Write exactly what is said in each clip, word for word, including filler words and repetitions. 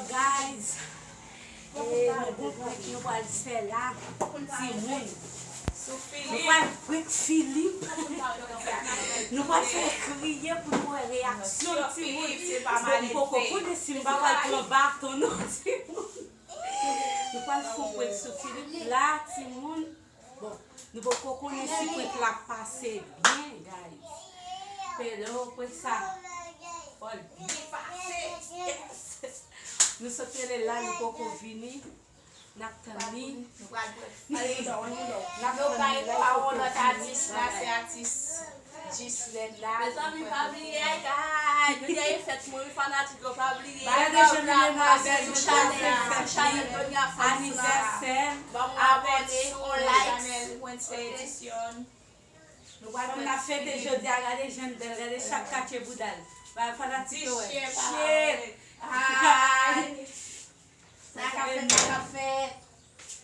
Guys, e, nou gon prank nou pral fè la, timoun. Nou pral prank Philippe. Nou pral fè l kriye pou nou wè reyaksyon l, timoun. Bon, m poko konnen si m pa pral pran baton non, timoun. Nou pral fè yon prank sou Philippe la, timoun. Bon, nou poko konnen si prank la ap pase byen, guys. Pero prank sa, fò l byen pase. Yes. Nou sot rele l la, li poko vini. N ap tann li. N ap tann li la, li poko vini. Jis lè la. Mezanmi, pa bliye, ay, kay. Jodi a e fèt mwen, wi, fanatik yo, pa bliye. Gade jan li menm avè nou, chale, chale Donya Fans la. Anivèsè. Ban mwen abòne, on like. Chanèl Wednesday Edition. Fanm n ap fete jodi a, gade jan l bèl, gade chak katye bouda l. Ba fanatik yo wè. Shit. Ay. Sa k ap fèt, sa k ap fèt.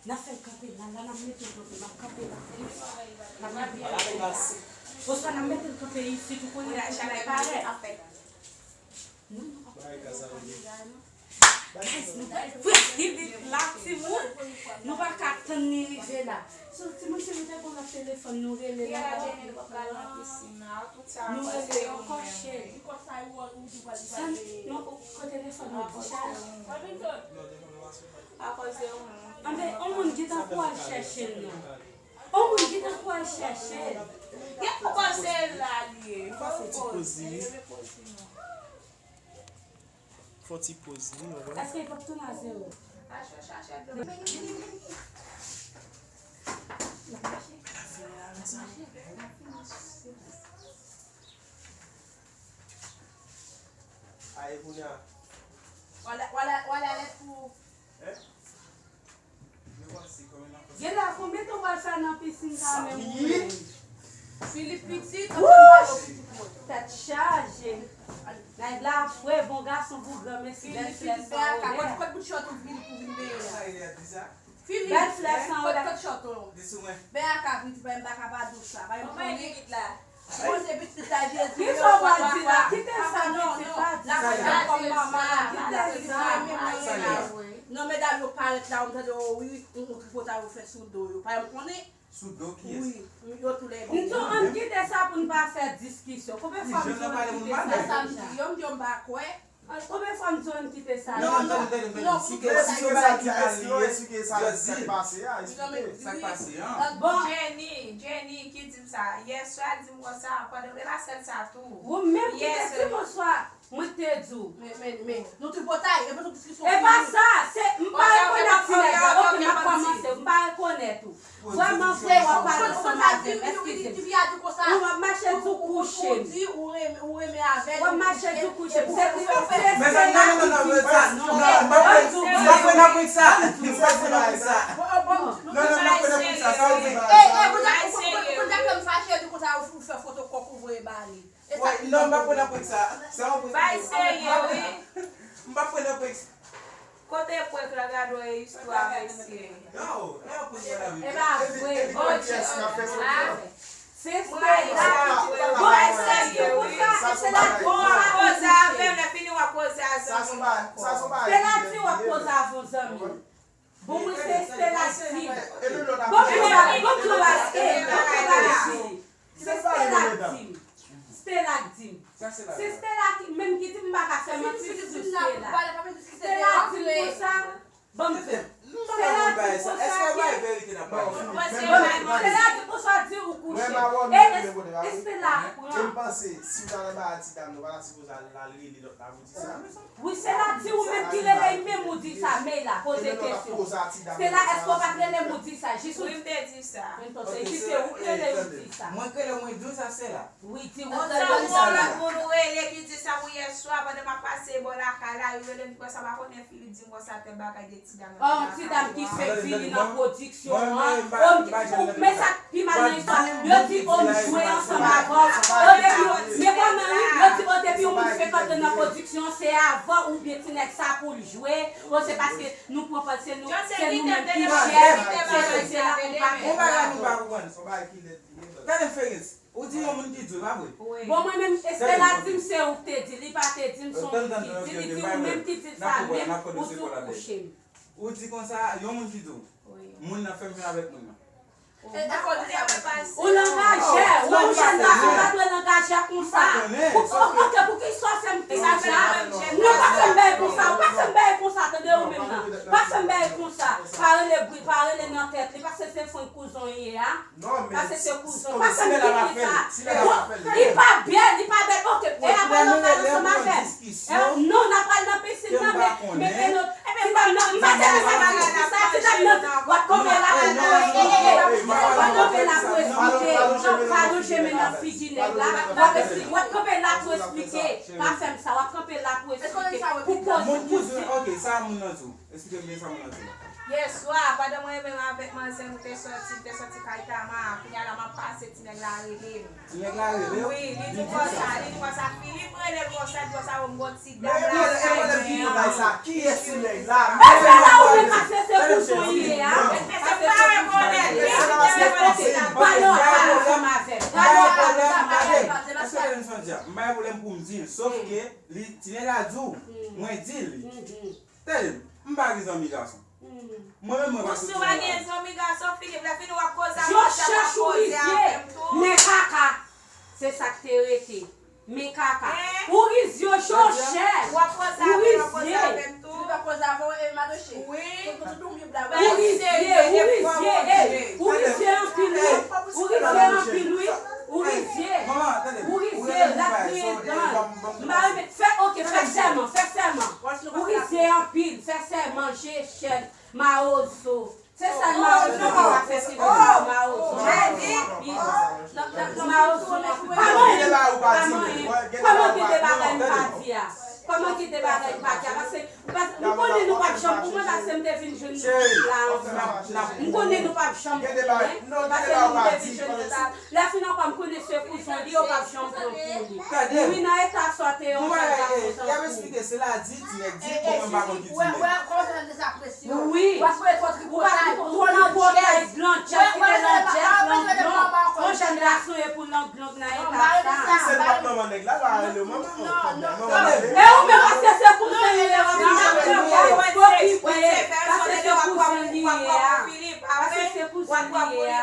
N ap fè l kanpe la, la n ap mete l kanpe, n ap kanpe la. N ap mete l kanpe la. Oswa n ap mete l kanpe isit, ou konnen la, chak lè parèt. Non, non, pa kanpe la, non. Guys, nou pral fè Philippe la, timoun. Nou pa ka tann li rive la. So, timoun, si nou te gen yon lòt telefòn, nou rele la. Nou rele ankò, cheri. Sa, non, ou pran telefòn ou dichaje. Anben, yon moun gentan pou al chèche l, non. Yon moun gentan pou al chèche l. Gen pou kòse l la, li ye. Fò fè ti poz li. Fò ti poz li, ou wè. Èske l p ap tounen a zewo? Aye, kounye a. Wala, wala, wala lèt pou. Eh? Genlè konbyen tan w pral fè nan pisin kanmenm ou menm? Philippe pitit, wouch! Tèt chaje. Nèg la fre, bon gason pou granmesi, bèl flè san odè. Kot, kot bout chòt ou vin pou vin benyen an? Bèl flè san odè. Kot, kot chòt ou? Di sou mwen. Ben a kabrit, ben m pa ka pa di w sa. Pa yon konnen. Poze pitit la Jezi. Kisa w pral di la? Kite sa, non, non. Kite sa. Non, medam yo parèt la, ou tande, o wi, yon tripotay yo fè sou do yo. Pa yon konnen. Sou do kiyès? Wi, yo tou lè de. M tou ann kite sa pou n pa fè diskisyon. Konbyen fwa m di w ann kite sa deja? Sa m di yo, m di yo m pa kwè. Konbyen fwa m di w ann kite sa? Non, non, non, non, si ke, si ke sa ki mal li ye, just di l. Sa k pase a, eksplike. Sa k pase a. Bon. Jenny, Jenny ki di m sa. Yèswa di m konsa, pandan, e pa sèl sa tou. Ou menm ki te di m oswa, mwen te di w. Men, men, men, nou tripotay, e pa nou diskisyon fini. E pa sa, se, m pa rekonèt ti nèg la. Ok, m ap kòmanse, m pa rekonèt ou. Vrèman vre, w ap pale ansanm avè m, eskize m. Ou w ap mache di w kouche m. W ap mache di w kouche m. Se, se, se, se la ki di sa, non. M pa kwè nan prank sa. M pa kwè nan prank sa. Non, non, m pa kwè nan prank sa. Sa w di? E, e, pou sa, pou, pou, pou, pou sa ke m fache, di konsa ou fè foto kòk ou voye ba li. Non, m pa kwè nan prank sa. Sa w prank? Bay serye, wi. M pa kwè nan prank sa. Kote prank la, gade yon istwa, mesye. Yo, e yon prank la, wi. E pa vre. Bon, se Stella. Bon, serye, wi. Bon, w ap koze avè m, lè fini w ap koze a zanmi m ankò. Stella di w ap koze avè w zanmi. Bon, mwen se Stella k di m. Bon, mwen, bon, mwen, se Stella k di m. Se Stella k di m. Se Stella ki, menm ki di m m pa ka fè manti sou Stella. Stella di m konsa, ban m fè. Stella di m konsa ke, Stella di m konsa di ou kouche. E, e, e Stella pran. E m panse, si w ta nan bagay ti dam nan, w pa ta sipoze al, al rele lòt la pou di sa. Wi, Stella di ou menm ki rele l menm ou di sa, men la, poze kesyon. Stella, èske w pa t rele m ou di sa, jis ou. Wi, m te di sa. Men tonton, se ki se ou k rele ou di sa. Mwen k rele mwen di w sa, Stella. Wi, di ou. Konsa, yon lòt moun ou rele ki di sa pou yèswa, pandan m ap pase bò lakay la, yo rele m di konsa, pa konnen Philippe di m konsa, tèl bagay de ti dam nan. Oh, ti dam ki fèk vini nan pwodiksyon an. Oh, m, m, men sa Pi mal nan istwa, yo di, o, m jwe ansanm avè w. O, depi, men kòman wi, yo di, o, depi yon moun fenk antre nan pwodiksyon, se avè w oubyen ti nèg sa pou l jwe. O, se paske nou pran pòz, se nou, se nou menm ki chèf, se, se, se la pou pa. Yon bagay nou pa konprann. Gade Ferens. Ou di yon moun ki di w, pa vre? Bon, mwen menm, Estela di m se ou k te di, li pa te di m, se yon moun ki di, li di ou menm ki di l sa menm, ou di ou kouche m. Ou di konsa, yon moun ki di w, moun nan fè m vin avèk moun nan. Ou langajè, ou yon jèn gason, ou pa dwe langajè konsa. Pou, ok, poukisa w fè m konsa? Non, pa fè m bagay konsa, ou pa fè m bagay konsa, tande ou menm nan. Pa fè m bagay konsa. Pa rele bri, pa rele nan tèt li, paske se fanm kouzon ye a. Paske se kouzon, pa fè m kite sa. Li pa bèl, li pa bèl, ok, e apre nou pral ansanm avè m. Non, n ap pral nan pisin nan, men, men, men, non, ti dam nan, m pa te renmen sa, ti dam nan, w ap kanpe la pou esplike, w ap kanpe la pou esplike, pa lonje men nan figi nèg la, w ap esplike, w ap kanpe la pou esplike, pa fè m sa, w ap kanpe la pou esplike, pou koze, pou di. Ok, sa moun nan di w. Esplike m byen sa moun nan di w. Yèswa, pandan mwen menm avèk manzè nou te sòti, m te sòti kay Tama, kounye a la m ap pase ti nèg la rele m. Ti nèg la rele w? Wi, li di konsa, li di konsa, Filip rele l konsa, di konsa, o m gon ti dam la. Kiyès ti nèg la? Mwen fè la ou menm paske se kouzon ye a. Paske se kouzon ye a. Pale ansanm avè m. Pale ansanm avè m. Èske w tande m di w? M pa gen pwoblèm pou m di l, sòf ke li, ti nèg la di w, mwen di li. Tande, m pa gen zanmi gason. Mwen menm, mwen pa soti nan lari. Si w pa gen zanmi gason, Filip, lè fini w ap koze avè m, w ap koze avè m tou. Men kaka, se sa k te rete. Men kaka. Ou rizye, Jochè. W ap koze avè m, w ap koze avè m tou. Ou rizye. Ou rizye, ou rizye, ey, ou rizye anpil, wi. Ou rizye anpil, wi. Ou rizye. Ou rizye, l ap griyen dan l. M pa renmen. Fè, ok, fè sèman, fè sèman. Ou rizye anpil, fè sèman, Jechèl, mawozo. Se sèl mawozo ki ka fè Filip mawozo. Mawozo anpil. Mawozo anpil. Pa manyen, pa manyen. Kòman ki de bagay m pa di a? Kòman ki de bagay m pa di a? Paske, paske m konnen nou p ap janm pou mwen, paske m te vin jwenn nou tout la ansanm. M konnen nou p ap janm pou mwen, paske nou te vin jwenn nou tout. Lè fin ankò, m konnen se kouzon li, yo p ap janm pran pou li. Wi, nan eta sa w te ye, yon jèn gason tankou w. Y ap esplike, se la di, ti nèg di, bon, mwen pa konn ki ti nèg. Wi. Ou pa konn tripotay, landjès, ki te landjès, landjès, yon jèn gason ye pou landjès nan eta sa. Se pa manman nèg la, pa rele manman. E ou menm, paske se kouzen li ye, w ap vin ap okipe, paske se kouzen li ye a. Paske se kouzen li ye a.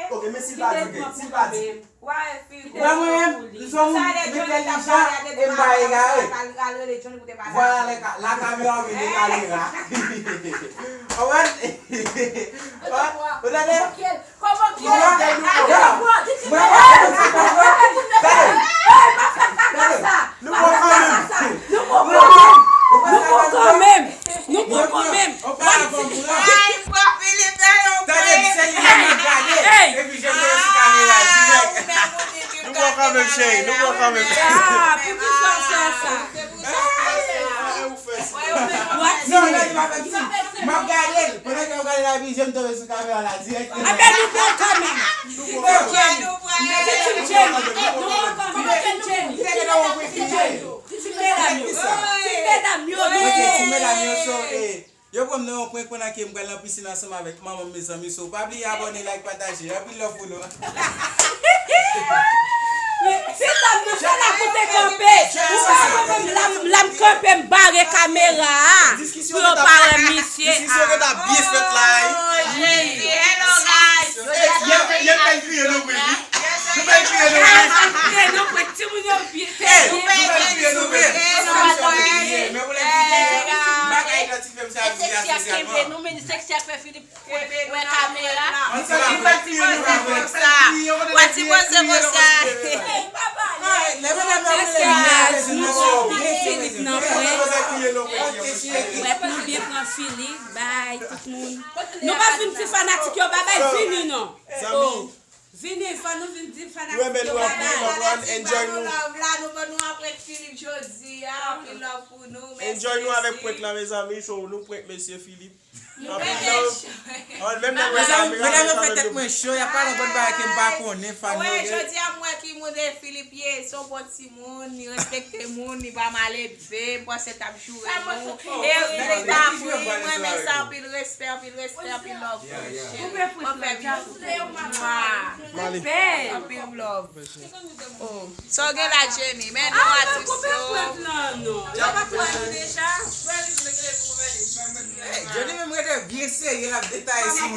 Ok, men si l pa di, ok, si l pa di. Ou wè mwen menm, m se yon moun, m entèlijan, e m pa egare. Vwala, la, la caméra, wi, le caméra. Ou konprann? Ou tande? Kòman ki yo? Mwen pa konn ti papa. Tande. Tande. Nou pran kanmenm. Nou pran kanmenm. Nou pran kanmenm. Nou pran kanmenm. Ay, pran Filip nan yon pwen. Tande, se li menm ki gade. Epi je mete sou kamera dirèk. Nou pran kanmenm, cheri. Nou pran kanmenm. Ah, pou ki sa w fè sa? Non, non, li pa fè m siy. M ap gade l. Pandan ke w gade la, epi je m tonbe sou kamera la dirèk. Anben nou pran kanmenm. Nou pran kanmenm. Ti medam yo. Ti medam yo. Ti medam yo. Ok, ti medam yo, so, eh, yo pran m nan yon prank pandan ke m pral nan pisin ansanm avèk manman m, mezanmi. So, pa bliye abòne, like, pataje. Anpil love pou nou. Ti dam nan, se la pou te kanpe. Ou pa kanpe, m la, m la, m kanpe, m bare kamera a. Pou yo pa wè misye. Diskisyon gentan byen fèt la, wi. Oh, Jezi. Hello, guys. Yo, yo fè l kriye nan pwen, wi. Yo fè l kriye nan pwen. Kriye nan pwen, timoun yo byen fè. Yo fè l kriye nan pwen. Men pou lè kriye, bagay nan ti fèm sa, a di a sosyalman. Nou, men seksi a fè Filip wè kamera. Li pa sipoze konsa. Li pa sipoze konsa. Mesye, nou pran Filip nan pwen. Wè pou nou byen pran Filip. Bay tout moun. Nou pa vin di fanatik yo babay, vini non. Zanmi. Vini, fò nou vin di fanatik yo babay. Anpil love, one, enjoy nou. Love la, nou ban nou apre Filip jodi a. Anpil love pou nou. Enjoy nou avèk prank la, mezanmi. So, nou prank mesye Filip. Anpil love. Menm nan mwen sa, mezanmi, yo fè tèt mwen cho, y ap pale yon bann bagay ke m pa konnen, Fanny. Jodi a m wè ki moun e Philippe ye, se yon bon timoun, li respekte moun, li pa mal edve, m panse l t ap joure nou. E li t ap ri, mwen men sa, anpil respè, anpil respè, anpil love pou misye. Mwen fè bisou. Anpil love. Oh, sa w gen la, Jenny? Men non, atis yo. Jenny menm rete byen serye, l ap detaye sou